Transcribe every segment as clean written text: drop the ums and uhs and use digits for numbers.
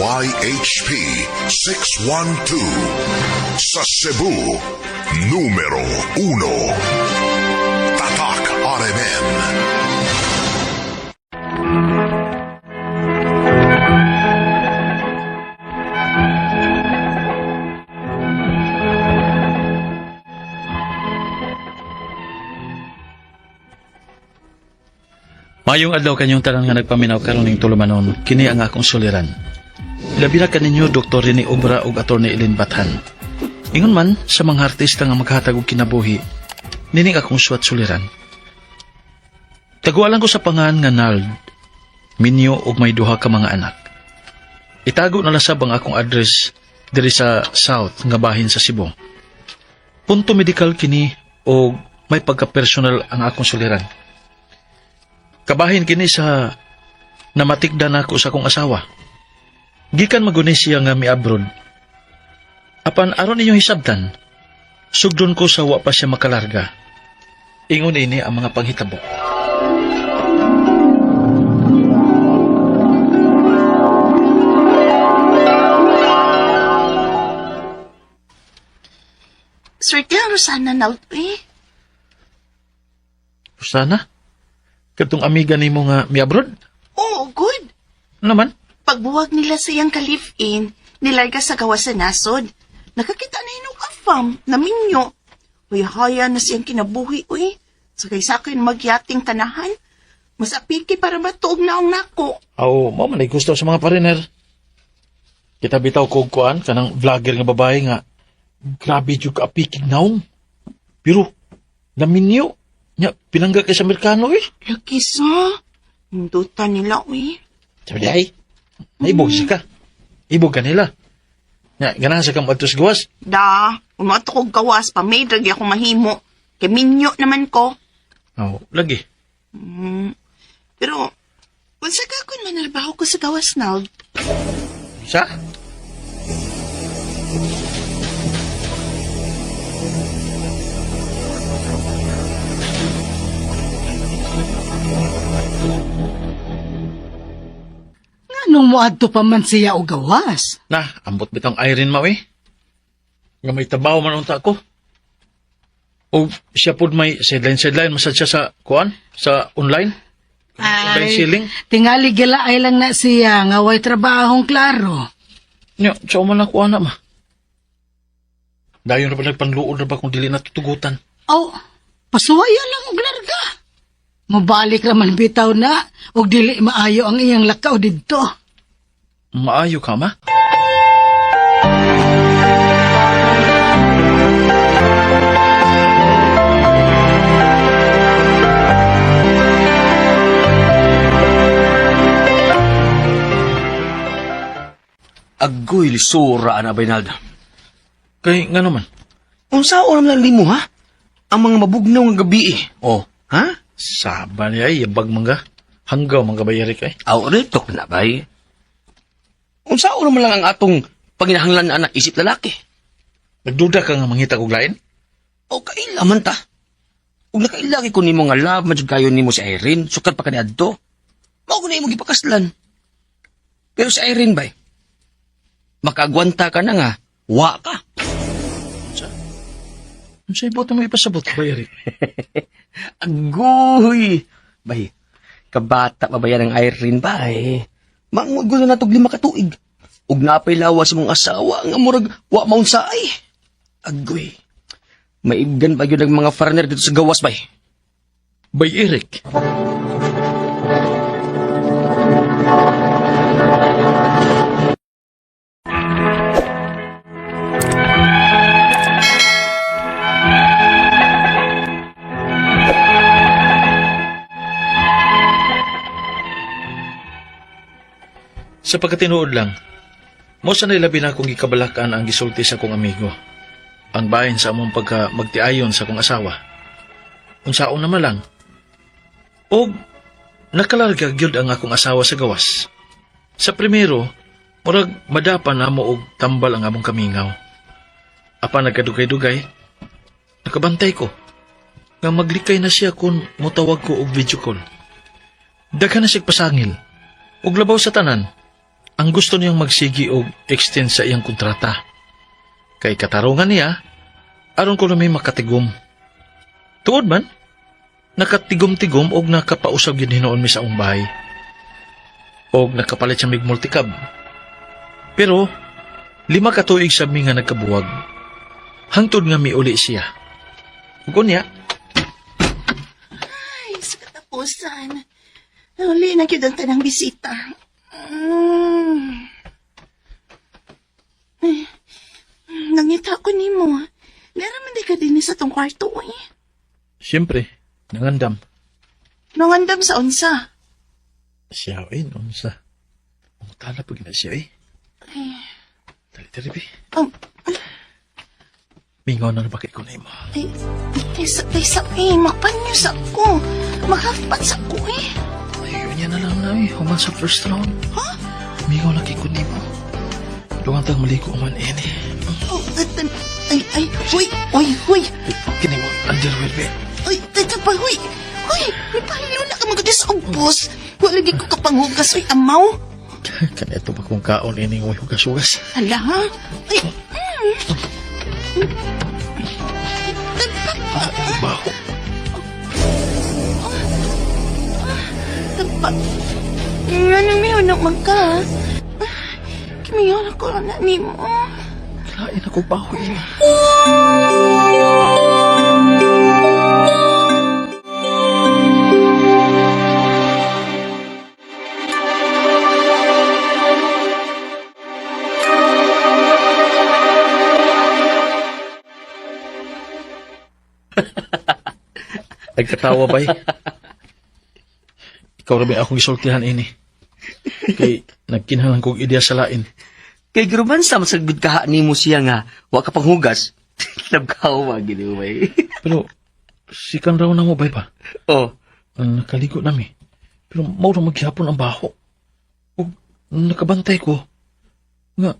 DZYHP 612. Sa Cebu, numero 1. Tatak RMN. Mayong adlaw kanyong tanan nga nagpaminaw karon ning tulumanon, kini ang akong suliran. Labi na kaninyo Dr. Rene Obra ug Atty. Eileen Bathan. Ingon man sa mga artista nga maghatag og kinabuhi, nining akong suwat suliran. Tagualan ko sa pangan nga Nald, minyo og may duha ka mga anak. Itago na lasab ang akong address diri sa South nga bahin sa Cebu. Punto medical kini og may pagka-personal ang akong suliran. Kabahin kini sa namatikdan nako sa akong asawa. Gikan maguni siya nga miabroad. Apan aron inyong hisabtan, sugdon ko sa wa pa siya makalarga. Ingon ini ang mga panghitabo. Swerte ang Rosana na eh. Sana, katong amiga nimo nga miabroad? Oo, good. Ano naman? Pagbuwag nila sa iyang kalif-in, nilarga sa gawas sa nasod. Nakakita na inog afam, naminyo. Uy, haya na siyang kinabuhi, uy. Sakay-sakay na magyating tanahan. Mas apiki para matuog na ang nako. Aw, mao man ay gusto sa mga pariner. Kita bitaw kog kuan kanang vlogger nga babae nga grabe jud ka apikig naong. Pero naminyo nya pinangga kay sa Amerikano eh. Lagi sa. Hindutan nila, uy. Sabi di ay, naibog siya ka. Ibog ka nila. Nya, ganahan sa kang adto sa gawas. Da, umato kog gawas pa, may dragi ako mahimo. Kay minyo naman ko. Aw, lagi. Pero, unsa ka kun manarbaho ko sa gawas na? Sa? Nganong moadto pa man siya og gawas? Na, ambot bitong Irene mao eh. Nga may trabaho man unta ko. O siya pod may sideline-sideline masad siya sa kuan, sa online. Online selling. Tingali gila ay lang na siya nga way trabahong klaro. Nya, sa man ako ana ma. Dayon na ba nagpanluod na ba kung dili natutugutan? Aw, pasuwaya lang og larga. Mobalik ra man bitaw na og dili maayo ang iyang lakaw didto. Maayo ka ma? Agoy, lisura, ana, Baynaldo. Kay nga naman. Unsa oram lang limo, ha? Ang mga mabugnaw nga gabi, eh. Oh, ha? Saba niya ay, yabag mangga. Hanggaw mangga ba Eric ay? Aw, retok na, bay. Unsa oram lang ang atong panginahanglan na anak isip lalaki? Nagduda ka nga mangita kog lain? O kaila man ta. Ug nakailagi ko nimo nga love man jud kayo nimo si Irene, sukad pa kaniadto. Mao ko na imong gipakaslan. Pero si Irene bay, makaagwanta ka na nga, wa ka. Unsay boto mo ipasabot ba Eric? Agoy! Bay, kabata pa ba yan ang Irene bay? Mangugo na natog 5 ka tuig. Ug napay lawas sa mong asawa nga murag wa maunsaay. Agoy. Maibgan pa gyud ang mga foreigner dito sa gawas bay. Bay Eric. Sa pagkatinuod lang, mo sa labi na akong gikabalakan ang gisulti sa akong amigo. Ang bahin sa among pagka magtiayon sa akong asawa. Unsaon naman lang, Og nakalarga gyud ang akong asawa sa gawas. Sa primero, murag madapa namo og tambal ang among kamingaw. Apan nagkadugay-dugay, nakabantay ko nga maglikay na siya kung motawag ko og video call. Daghan na siya pasangil. Ug labaw sa tanan, Ang gusto niyang magsigi og extend sa iyang kontrata. Kay katarungan niya, aron ko may makatigom. Tuod man, nakatigom-tigom og nakapausab gyud hinuon mi sa akong bahay. Og nakapalit siya mig multicab. Pero, 5 ka tuig sa mi nga nagkabuwag. Hangtod nga miuli siya. Ug unya, Ay, sa katapusan. Uli na gyud ang tanang bisita. Ay, nangita ko nimo. Meron man di ka din sa tong kwarto, eh. Siyempre, nangandam. Nangandam sa unsa. Siya, eh, unsa. Mangutana pag na siya, eh. Dali, dali, be. Oh, Mingaw na na ba kay ko na imo? ay, ay, sa, ay, sa, eh, magpanyo sa ko. Maghafpat sa ko, eh. Ay, yun niya na lang na, eh. Human sa first round. Ha? Mingaw na kay ko nimo. Dugang tang maliko man, eh. Ni. Oh, ay, ay, ay, huy, huy, huy. Kini mo, underwear, be. Ay, teka pa, huy. Huy, may pahilo na ka magod sa ubos. Wala di ko kapanghugas, uy, amaw. Kani ito ba kung kaon ining way hugas-hugas? Hala, ha? Ay, Ah, ang baho. Tapa. Nga nang may unang magka. Kimiyon ako na ni mo. Lain ako baho, eh. Nagkatawa bay. Ikaw ra ba akong gisultihan ini? Kay nagkinahanglan kog ideya sa lain. Kay gruban sa masagbid kaha nimo siya nga wa ka panghugas. Labkaw ba gini bay. Pero sikan raw na mo bay ba? Oh, Ang nakaligo nami. Pero mao ra maghapon ang baho. Ug nakabantay ko nga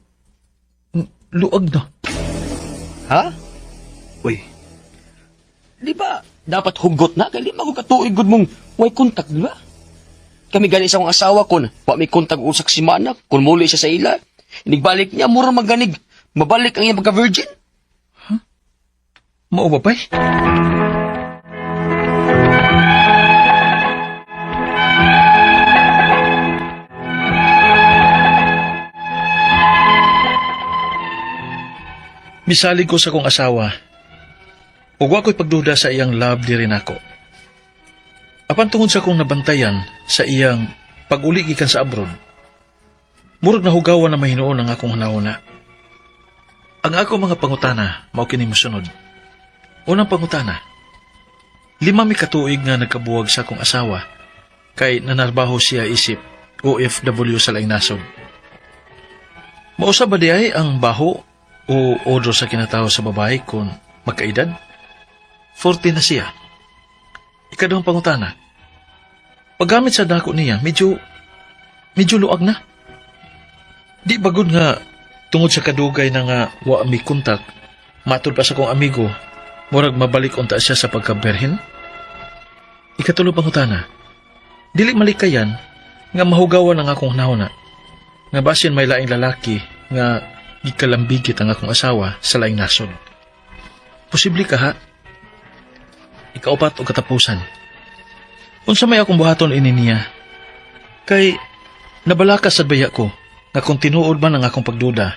luag na. Ha? Uy. Di ba dapat hugot na kay di man ko katuig gud mong way kontak, di ba? Kami gani sa akong asawa kon, wa may kontak usak si mana, kun muli siya sa ila. Inigbalik niya mura maganig, mabalik ang iyang pagka-virgin. Mao ba bay? Misalig ko sa kong asawa. Ug wa ko'y pagduda sa iyang love diri nako. Apan tungod sa kong nabantayan sa iyang pag-uli gikan sa abroad, murag nahugawan na mahinuon ang akong hunahuna. Ang ako mga pangutana mao kini mosunod. Unang pangutana. 5 mi katuig nga nagkabuwag sa akong asawa kay nanarbaho siya isip OFW sa laing nasod. Mausa ba di ay ang baho o odor sa kinatawo sa babae kung magkaedad? 40 na siya. Ikaduhang pangutana. Paggamit sa dako niya, medyo luag na. Di bagod nga tungod sa kadugay na nga wa mi kontak, matud pa sa kong amigo, murag mabalik unta siya sa pagkaberhin. Ikatulo pangutana. Dili malikayan nga mahugawan ang akong nahuna. Nga basin may laing lalaki nga gikalambigit ang akong asawa sa laing nasod. Posible ka ha? Ikaupat o katapusan. Unsa may akong buhaton ini niya? Kay nabalaka sad baya ko nga kung tinuod man ang akong pagduda,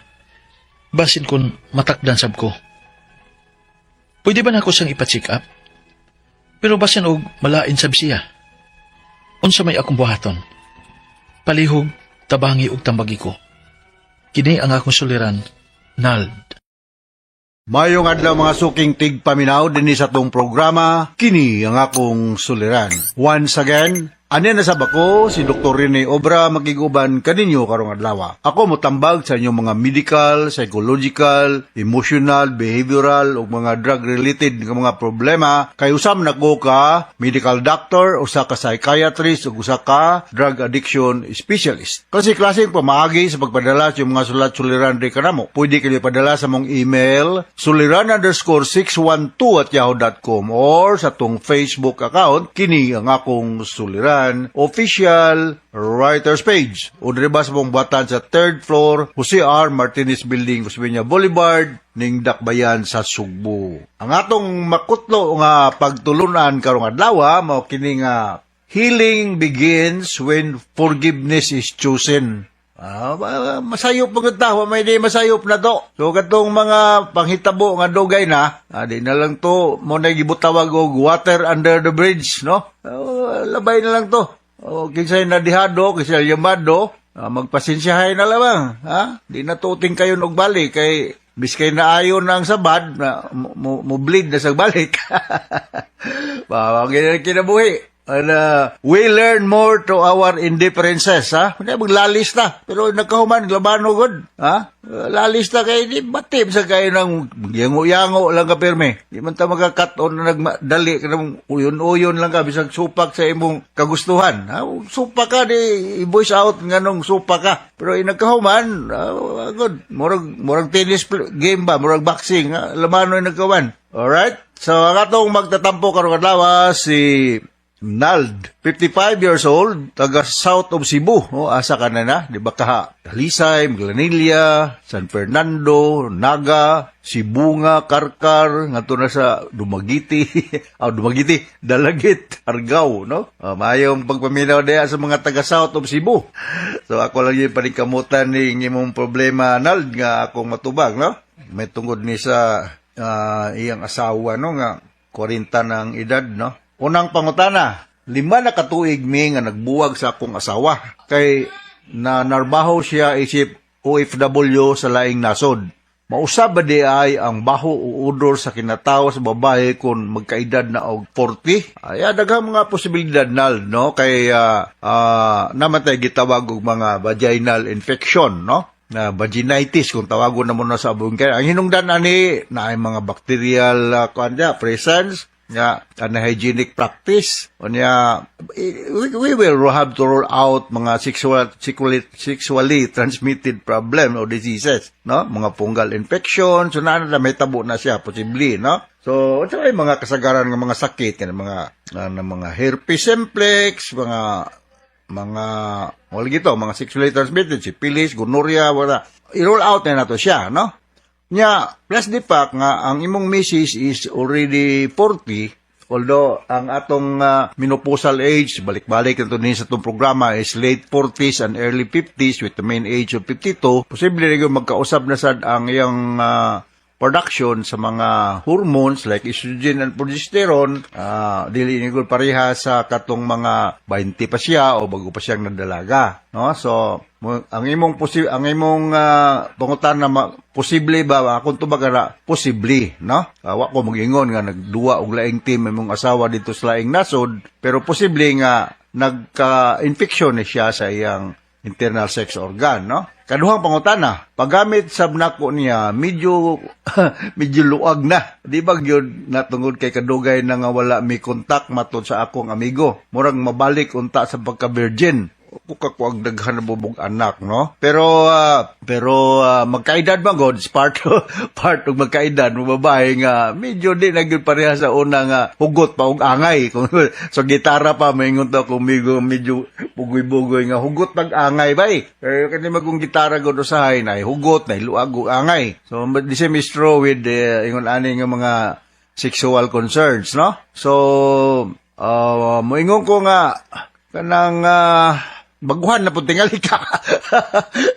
basin kun matakdan sab ko. Pwede ba nako siyang ipa-check up? Pero basin og malain sab siya. Unsa may akong buhaton? Palihog, tabangi og tambagi ko. Kini ang akong suliran, Nald. Mayong adlaw mga suking tigpaminaw dinhi sa atong programa, kini ang akong suliran. Once again, anya na sab ako si Dr. Rene Obra makiguban kaninyo karong adlaw. Ako motambag sa inyong mga medical, psychological, emotional, behavioral ug mga drug-related nga mga problema kay usam nako ka medical doctor, usa ka psychiatrist ug usa ka drug addiction specialist. Kasi klaseng pamaagi sa pagpadala sa inyong mga sulat suliran diri kanamo. Pwede kayo padala sa mong email suliran_612@yahoo.com or sa tong Facebook account kini ang akong suliran. Dakbayan official writers page. O diri ba sa mong buhatan sa third floor, Jose R. Martinez Building, Osmeña Boulevard, ning Dakbayan sa Sugbo. Ang atong makutlo nga pagtulunan karong adlaw mao kini nga "Healing begins when forgiveness is chosen." Masayop pa ta, wa may di masayop na to. So katong mga panghitabo nga dugay na, di na lang to mo na gibutawag og water under the bridge, no? Labay na lang to. O kinsay nadihado, kinsay yamado, magpasensyahay na lamang, ha? Di na tuting kayo og balik kay biskay na ayon na ang sabad na mo bleed na sa balik. Ba, ganyan kinabuhi. And we learn more to our indifferences, ha? Hindi, maglalis na. Pero nagkahuman, labano gud. Ha? Lalis na kay, di batib sa kayo ng yango-yango lang ka pirmi. Di man ta magka-cut on na nagdali ka ng uyon-uyon lang ka, bisag supak sa imong kagustuhan. Ha? Supak ka, di i-voice out nga nung supak ka. Pero nagkahuman, good. Murag tennis game ba, murag boxing, ha? Lamano yung nagkahuman. Alright? So, ang atong magtatampo karong adlaw si Nald, 55 years old, taga south of Cebu. Oh, asa ka na na? Di ba kaha? Talisay, Minglanilla, San Fernando, Naga, Sibonga, Carcar, ngadto na sa Dumaguete, Dumaguete, Dalaguit, Argao, no? Maayong pagpaminaw diha sa mga taga south of Cebu. So ako lang yung paningkamutan ni imong problema, Nald, nga akong matubag, no? May tungod ni sa iyang asawa, no, nga 40 ng edad, no? Unang pangutana, 5 na katuig mi nga nagbuwag sa akong asawa. Kay na narbaho siya isip OFW sa laing nasod. Mausab ba di ay ang baho o odor sa kinatawo sa babae kung magkaedad na og 40? Ay, daghang mga posibilidad nal, no? Kay namatay gitawag og mga vaginal infection, no? Na vaginitis kung tawagon na mo na sa abong kay ang hinungdan ani na ay mga bacterial kuan dia, presence nga unhygienic practice unya we will have to rule out mga sexually transmitted problem or diseases, no, mga fungal infection. So na na may tabo na siya posible, no? So unsa may mga kasagaran nga mga sakit kanang mga na mga herpes simplex, mga wala gito mga sexually transmitted, syphilis, gonorrhea, wala i-roll out na nato siya, no? Nya, plus the fact nga ang imong misis is already 40, although ang atong menopausal age, balik-balik na to din sa itong programa, is late 40s and early 50s with the mean age of 52, posible rin yung magkausap na sad ang iyang production sa mga hormones like estrogen and progesterone, dili ni gud pareha sa katong mga 20 pa siya o bago pa siyang nadalaga, no? So ang imong pangutan na posible ba, akong tubag na posible, no? Wa ko mag-ingon nga nagduwa og laing team imong asawa dito sa laing nasod, pero posible nga nagka-infection ni siya sa iyang internal sex organ, no? Kaduhang pangutana, paggamit sa nako niya, medyo medyo luag na. Di ba gyud natungod kay kadugay na nga wala mi kontak matod sa akong amigo. Murag mabalik unta sa pagka-virgin. Kuka ko ang daghan na bubog anak, no? Pero magkaedad ba god, part of magkaedad mo babae nga medyo di na gyud pareha sa una nga hugot pa og angay. Kung sa gitara pa maingon to kung medyo bugoy-bugoy nga hugot pag angay bay. Pero kani magong gitara gud usahay na hugot na luag og angay. So the same is true with ingon ani nga mga sexual concerns, no? So moingon ko nga kanang baguhan na pud tingali ka.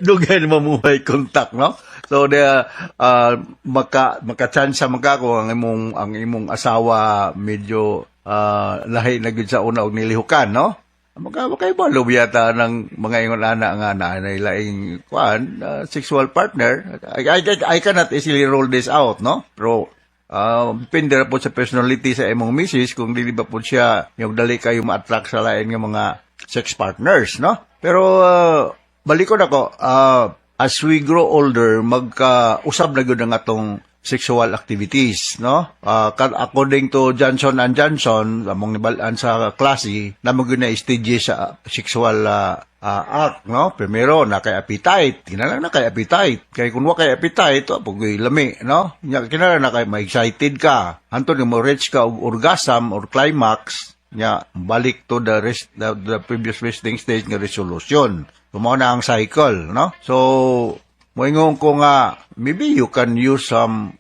Dugay na mamuhay contact, no? So the maka chance man ka kung ang imong asawa medyo lahi na gyud sa una og nilihukan, no? Makaibalo yata ng mga ingon ana nga na laing kuan sexual partner. I cannot easily roll this out, no? Pero depende ra po sa personality sa imong misis kung dili ba po siya yung dali kayo ma-attract sa lain nga mga sex partners, no? Pero balikon ako, as we grow older, magka-usab na gyud ang atong sexual activities, no? According to Johnson and Johnson, among nibal-an sa klase, na mo gyud na stages sa sexual act, no? Primero, na kay appetite. Kinahanglan na kay appetite. Kay kung wa kay appetite, wa pugoy lami, no? Nya kinahanglan na kay ma-excited ka. Hantod nga mo reach ka og orgasm or climax. Nya balik to the rest the previous resting state nga resolution. So, mao na ang cycle, no? So moingon ko nga maybe you can use some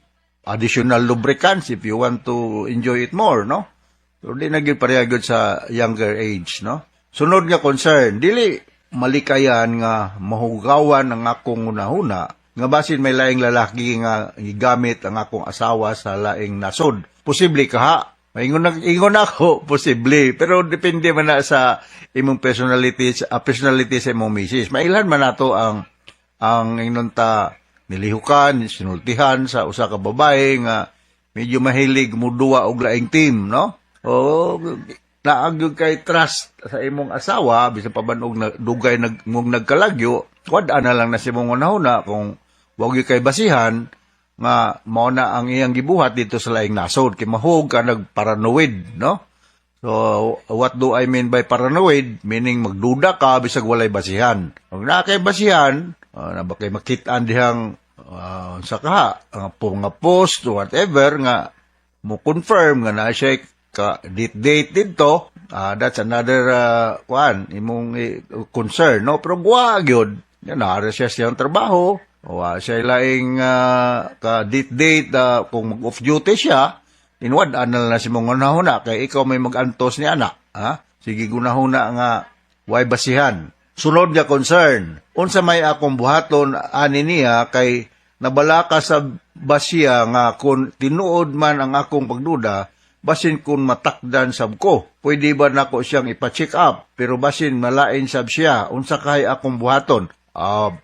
additional lubricants if you want to enjoy it more, no? So di na gyud pareha gyud sa younger age, no? Sunod nga concern, dili malikayan nga mahugawan ang akong hunahuna nga basin may laing lalaki nga gigamit ang akong asawa sa laing nasod. Posible kaha? Maingon na, ingon ako, posible. Pero depende man na sa imong personality sa imong misis. Mailhan man nato ang ingnon ta nilihukan, sinultihan sa usa ka babae nga medyo mahilig muduwa og laing team, no? O naa gyud kay trust sa imong asawa bisan pa man og dugay mong nagkalagyo, wad na lang na sa imong hunahuna kung wa gyud kay basihan nga mao na ang iyang gibuhat dito sa laing nasod kay mahug ka nagparanoid, no? So, what do I mean by paranoid? Meaning magduda ka bisag walay basihan. Kung naa kay basihan, na ba kay makit-an dihang sa kaha, ang po nga post or whatever nga mo confirm nga na siya ka date date didto, that's another kuan imong concern, no? Pero wa gyud, yan naa siya siyang trabaho, wa siya laing ka date date kung mag off duty siya, inwad-an na lang si mong hunahuna kay ikaw may mag-antos ni anak, ha? Sige gunahuna nga way basihan. Sunod nga concern, unsa may akong buhaton ani niya kay nabalaka sa basiya nga kung tinuod man ang akong pagduda, basin kung matakdan sab ko. Pwede ba nako siyang ipa-check up pero basin malain sab siya, unsa kay akong buhaton?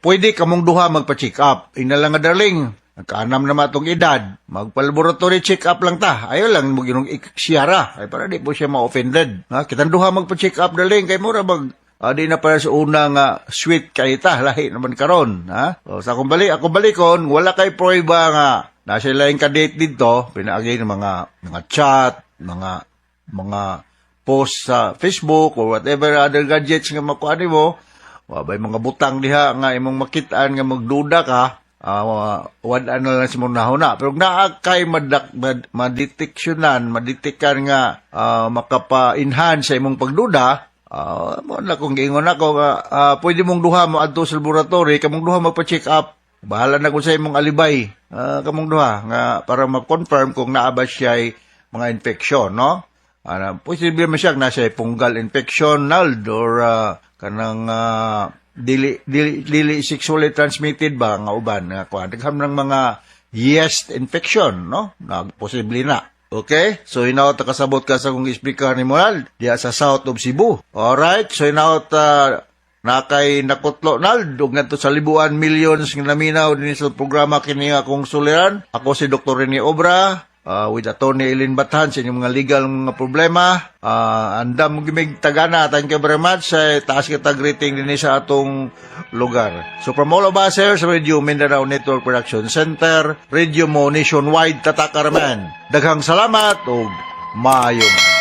Pwede kamong duha magpa-check up. Inala nga darling, nagkaanam na matong edad, magpa-laboratory check up lang ta. Ayaw lang mo ginong siyara. Ay para di po siya ma-offended. Ha? Kitang duha magpa-check up darling kay mura mag di na para sa una nga sweet kay ta lahi naman karon, ha? So, sa akong balik, ako balikon, wala kay pruweba nga nasa laing ka-date dito, pinaagi ng mga chat, mga post sa Facebook or whatever other gadgets nga makuha nimo, wa bay mga butang diha nga imong makitaan nga magduda ka, wad na lang sa mong nahuna. Pero kung naa kay madeteksyonan, madetektan nga makapa-enhance sa imong pagduda, mo na kung giingon ako nga pwede mong duha mo adto sa laboratory, kamong duha magpa-check up. Bahala na kung sa imong alibay. Kamong duha nga para ma-confirm kung naa ba siya mga infection, no? Posible man siya na siya fungal infection nald or kanang dili sexually transmitted ba nga uban nga kuan daghan ng mga yeast infection, no, na posible na. Okay, so hinaot kasabot ka sa kong isplika ni Moral diya sa South of Cebu. Alright, so hinaot nakay nakutlo nald ug ngadto sa libuan millions nga naminaw dinhi sa programa kini akong suliran. Ako si Dr. Rene Obra with Attorney Eileen Bathan sa inyong mga legal mga problema. Andam gimig tagana. Thank you very much. Sa taas kita greeting dinhi sa atong lugar. So from all of us here sa Radio Mindanao Network Production Center, Radio Mo Nationwide, Tatakaraman. Daghang salamat ug maayong adlaw.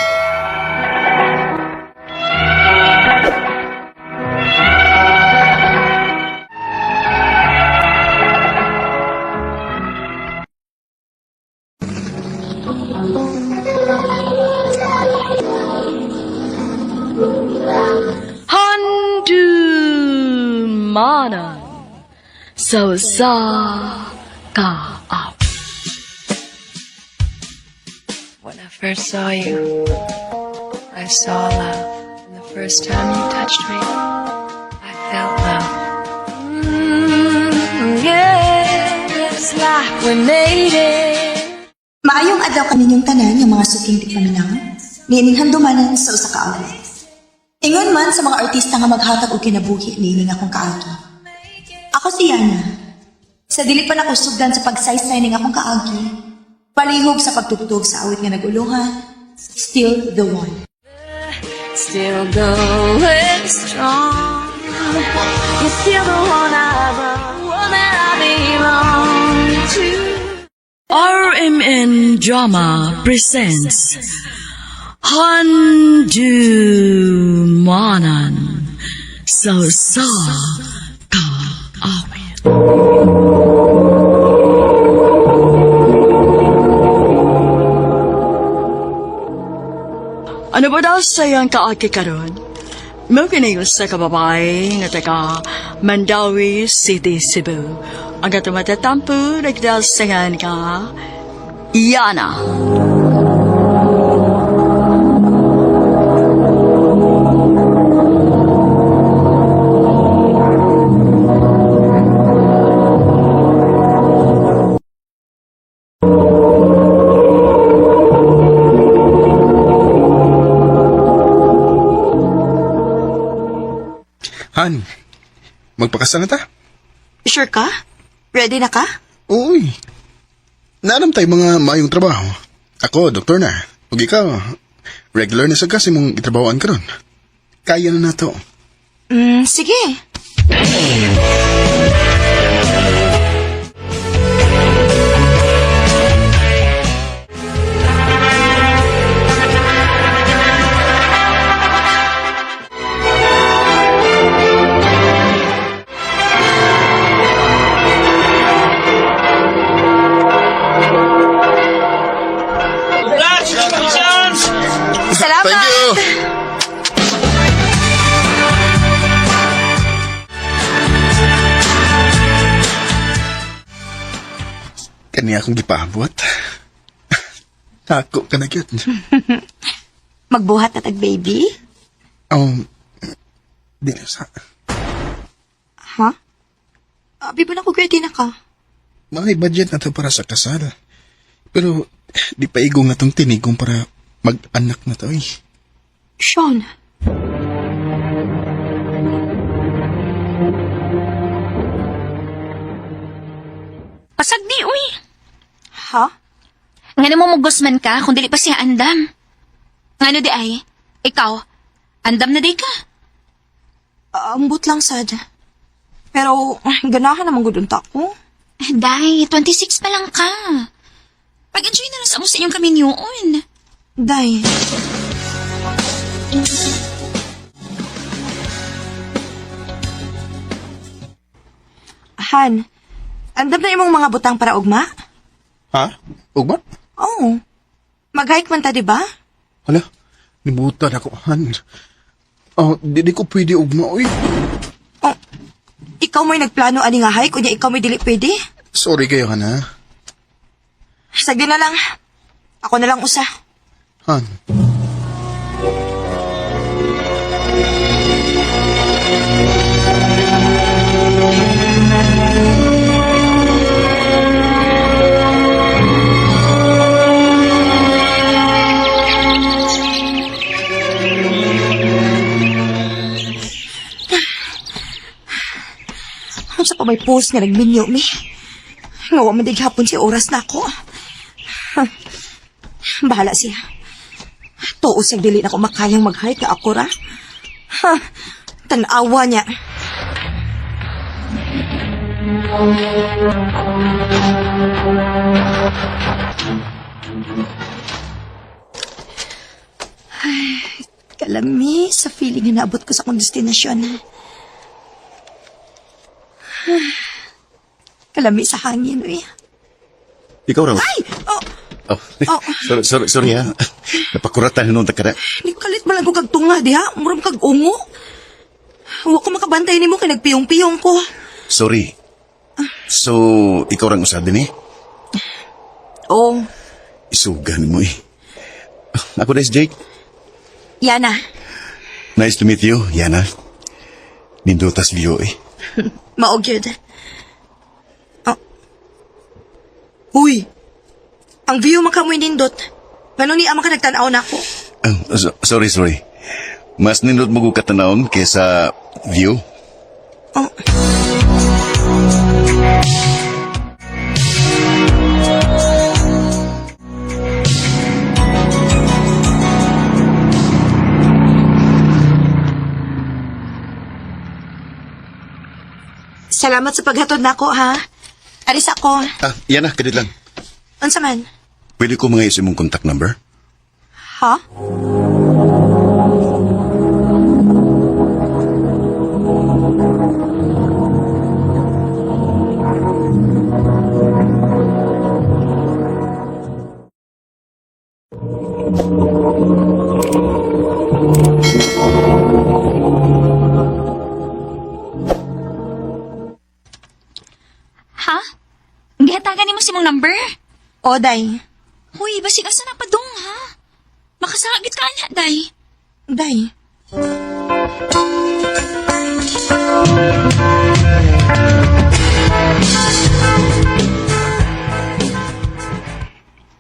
Handumanan sa usa ka awit. When I first saw you, I saw love. And the first time you touched me, I felt love. Yeah, it's like we made it. Maayong adlaw kaninyong tanan nga mga suking tigpaminaw, niining handumanan sa usa ka awit. Ingon man sa mga artista nga maghatag og kinabuhi niining akong kaagi. Ako si Yana. Sa dili pa nako sugdan sa pagsaysay ning akong kaagi, palihog sa pagtugtog sa awit nga nag-ulungan, Still the One. Still going strong. You're still the one I love, one that I belong to. RMN Drama presents Handumanan sa usa ka awit. Ano ba Tumadaw sa iyang kaagi karon. Mao kini usa ka babae nga taga Mandawi City, Cebu. Ang katong matatampo nagdasangan ka Yana. Han, magpakasal na ta? Sure ka? Ready na ka? Uy, naalam tayo mga maayong trabaho. Ako, doktor na. Ug ikaw, regular na sa kasi mong itrabahoan karon. Kaya na nato. Sige. Congratulations! Salamat! Thank you! Kani akong gipaabot. Ako ka na gyud. Magbuhat na tag baby? Di na sa. Ha? Abi ba na ko ready na ka? May budget na to para sa kasal. Pero di pa igong na tong tinigong para mag-anak na to eh. Sean. Pasagdi, uy. Ha? Ngano mo mugusman ka kung dili pa siya andam? Ngano di ay? Ikaw, andam na di ka. Ambot lang sad. Pero ganahan naman gud unta ko. Day, 26 pa lang ka. Pag-enjoy na lang sa mo sa inyong kaminyoon. Day. Han, andam na imong mga butang para ugma? Ha? Ugma? Oo. Mag-hike man ta, di ba? Hala, nibutan ako, Han. Oh, di ko pwede ugma, uy. Oh, ikaw mo'y nagplano ani nga hike, unya ikaw mo'y dili pwede? Sorry kayo, Han, ha? Sagdi na lang. Ako na lang usa. Han. Unsa pa may post nga nagminyo mi? Nga wa man hapon si oras na ako. Ha. Bahala siya. Tuo siyang dili na ko makayang mag-hike ka ako ra. Ha. Tan-awa niya. Ay, kalami sa feeling nga naabot ko sa akong destinasyon. Kalami sa hangin, uy. Ikaw raw. Ay! Oh, Oh. Oh. Sorry, sorry, sorry ha. Napakuratan nung takara. Ni kalit man lang ko kag tunga diha, murag kag ungo. Wa ko makabantay nimo kay nagpiyong-piyong ko. Sorry. So, ikaw rang usa din eh? Oh, Isugan mo eh. Ako na si Jake. Yana, Nice to meet you, Yana. Nindutas view eh. mao gyud. Oh. Uy. Ang view man kamoy nindot. Ngano ni ama ka nagtan-aw nako? Oh, sorry, sorry. Mas nindot mo ko katanawon kaysa view. Oh. Salamat sa paghatod nako ha. Aris ako. Ah, Yana, kadit lang. Unsa man? Pwede ko mga imong contact number? Ha? imong number? O, day. Huy, basig asa na pa dong, ha? Makasagit ka na, day. Day.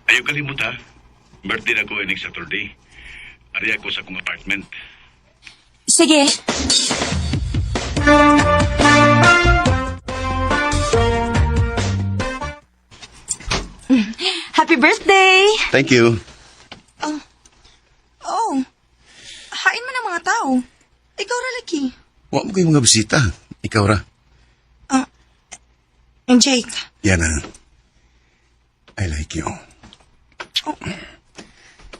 Ayaw kalimot ha. Birthday na ko next Saturday. Ari ako sa akong apartment. Sige. Happy birthday! Thank you. Oh, hain man ang mga tao. Ikaw ra laki. Wa mo kayo mga bisita. Ikaw ra. And Jake. Yana. I like you. Oh.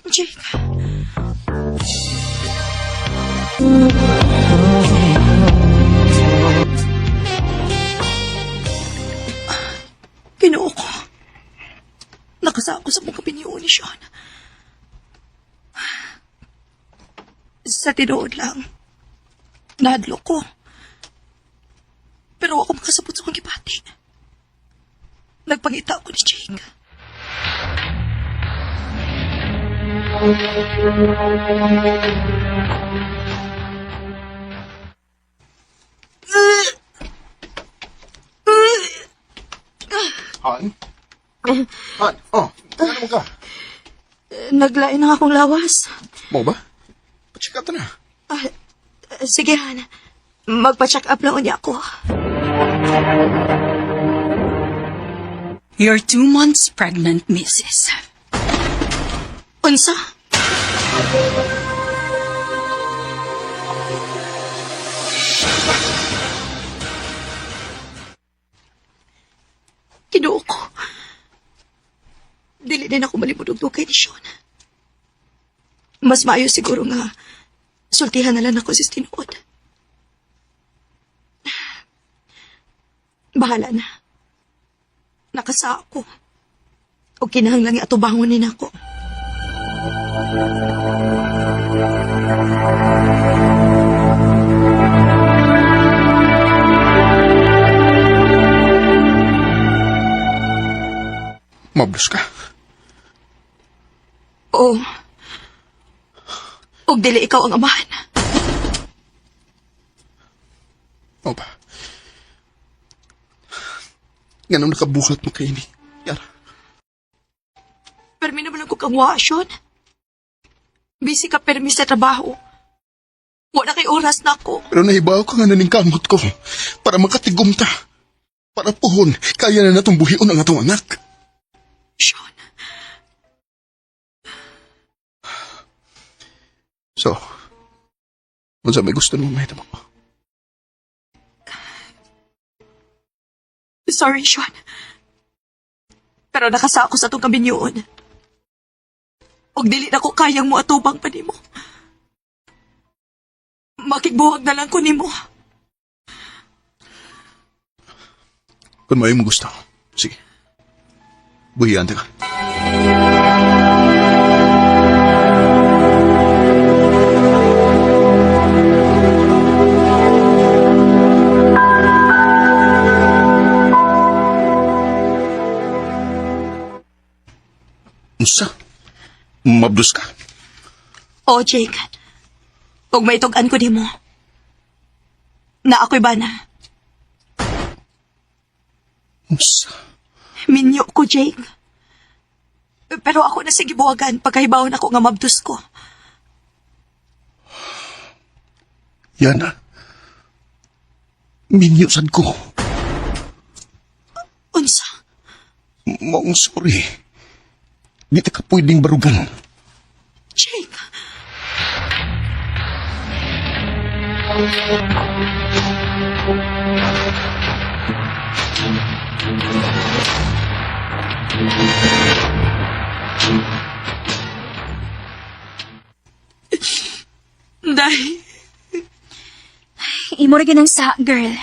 Jake. Ginoo ko. Nakasako sa mong kapinyoon ni Sean. Sa tinuod lang, nahadlok ko. Pero ako makasabot sa kong gibati. Nagpangita ako ni Jake. Han? Han, oh, ano mo ka? Naglain ang akong lawas. Mo ba? Pa-check up na. Ah, sige, Han. Magpa-check up lang unya ako. You're 2 months pregnant, Mrs. Unsa? Kinuo ko. Dili din ako malimod og dugay ni Sean. Mas maayo siguro nga sultihan na lang ako si tinuod. Bahala na. Nakasa ako. O kinahanglan nga atubangon ni nako. Mablos ka. Oo. Og dili ikaw ang amahan. O ba? Nga nung nakabuhat mo kay ni. Yara. Permi naman ako kang wasyon. Busy ka permi sa trabaho. Wala kay oras na ako. Pero nahibaw ka nga naning kamot ko. Para makatigom ta. Para puhon, kaya na natong buhion ang atong anak. Sean, So, unsa may gusto nimo mahitabo ko? sorry Sean. Pero nakasako sa itong kaminyoon. Og dili na ko kayang moatubang pa nimo. Makigbuhag na lang ko nimo. Kung may mo gusto. Sige. Buhian ta ka. Unsa? Mabdos ka. O Jake, og maitog-an ko nimo. Na ako'y bana. Unsa? Minyo ko, Jake. Pero ako na sige buwagan pagkahibaw na ako nga mabdos ko. Yana. Minyo sad ko. Unsa? Maong sorry. Di ta ka pwedeng barugan. Jake. Day, Imo ra ganang sa, girl.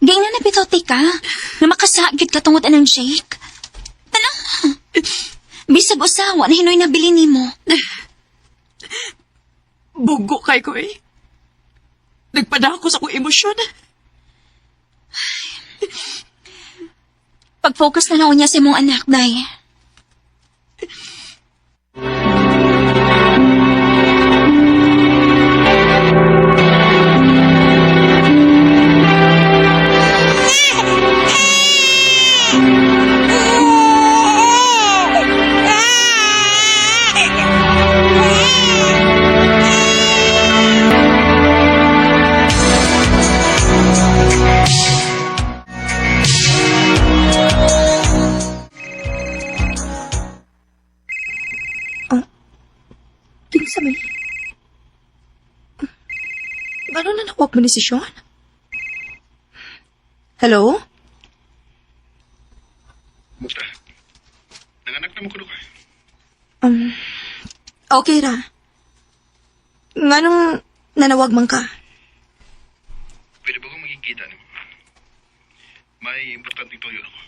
Gay na napitote ka. Na makasagit ka tungod anang Jake. Tala. Bisag usawa na hinoy nabili nimo. bugo kay ko eh. Nagpadako sa akong emosyon. Pag-focus na lang niya sa imong anak, day. Kinsa may? Gano'n na nakuha mo ni si Sean? Hello? Musta? Nanganak na mo kuno ka. Okay ra. Nganong nanawag man ka? Pwede ba kong makikita nimo? May importanteng tuyo ako.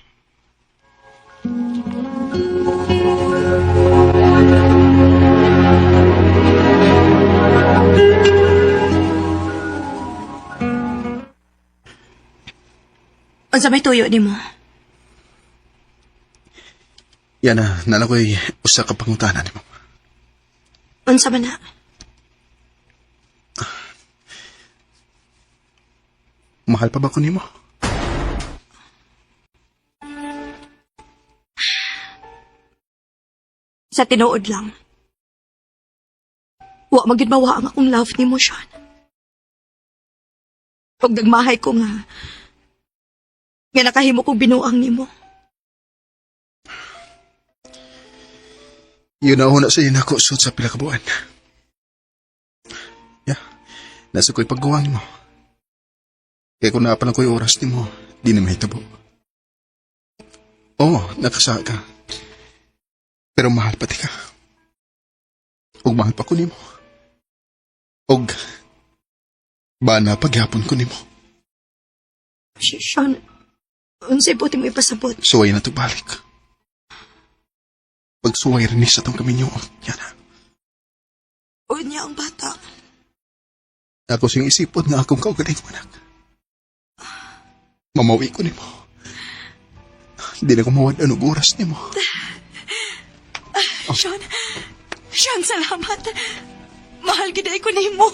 Unsa may tuyo nimo? Yan na, nala ko'y usa ka pangutana nimo. Unsa man na? Mahal pa ba ko nimo? Sa tinuod lang. Wa magid mawa ang akong love nimo, Sean. Pag nagmahay ko nga, nga nakahimo kong binuang nimo. Yun na na sa inako sud sa pila ka buwan. Yeah, nasa ko'y pagguwang nimo. Kaya kung naa pa lang ko'y oras nimo, di na mahitabo. Oo, nakasa ka. Pero mahal pati ka. Ug mahal pa ko nimo. Og bana paghapon ko nimo. Sean, unsay buti mo ipasabot? Suway na to balik. Pagsuway rin ni sa tong kaminyo. Yan na. O niya ang bata. Ako siyang isipot nga akong kaugaling anak. Mamawi ko nimo. Di na ko mawad-an og oras nimo. Sean, Sean, salamat. Mahal gid ko nimo.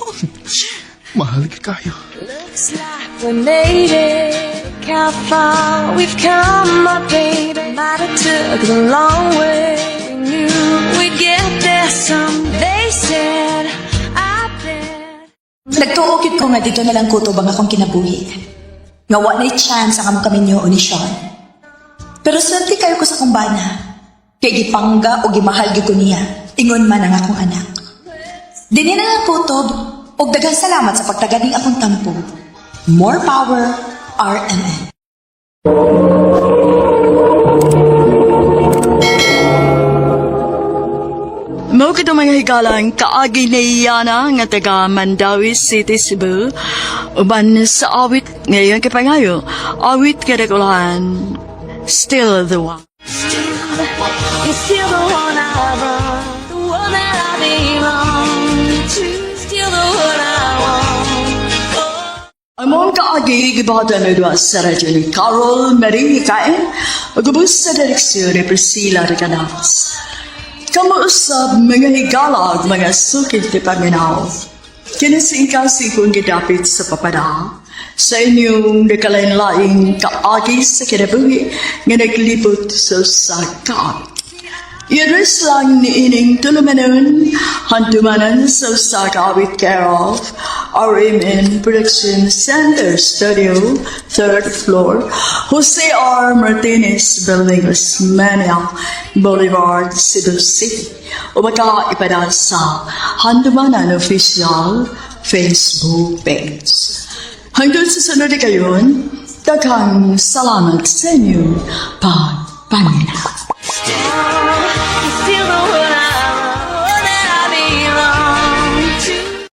Mahal gid kayo. Looks like we made it. Look how far we've come, my baby. Might have took the long way. We knew we'd get there someday. Said, I bet. Nagtuo gyud ko nga dito na lang kutob ang akong kinabuhi. Nga wa na'y chance ang among kaminyo ni Sean. Pero swerte kayo ko sa akong bana. Kay gipangga o gimahal gyud ko niya. Ingon man ang akong anak. Dinhi na lang kutob og daghang salamat sa pagtaganing akong tampo. More power, RMN. Mao kito mga higalang kaagi ni Yana nga taga Mandawi City, Cebu. Uban sa awit ngayon kay pangayo. Awit kadakulahan. Still the One. You're still the one I run, the one that I belong to. Still the one I want. Ang mong kaagi gibahatan na doon sa radyo ni Carol Marie Kain ug ubos sa direksyon ni Priscilla Recanales. Kamuusab mga higala ug mga sukid ti paminaw. Kini si ikaw kung gidapit sa papada sa inyong nakalain-laing kaagi sa kinabuhi nga naglibot sa usa ka awit. I-address lang ni ining tulumanon, handumanan sa usa ka awit care of RMN Production Center Studio, third floor, Jose R. Martinez Building, Osmeña Boulevard, Cebu City. O makaipada sa Handumanan Official Facebook page. Hanggang sa sunod na kayon, daghang salamat sa inyong pagpaminaw.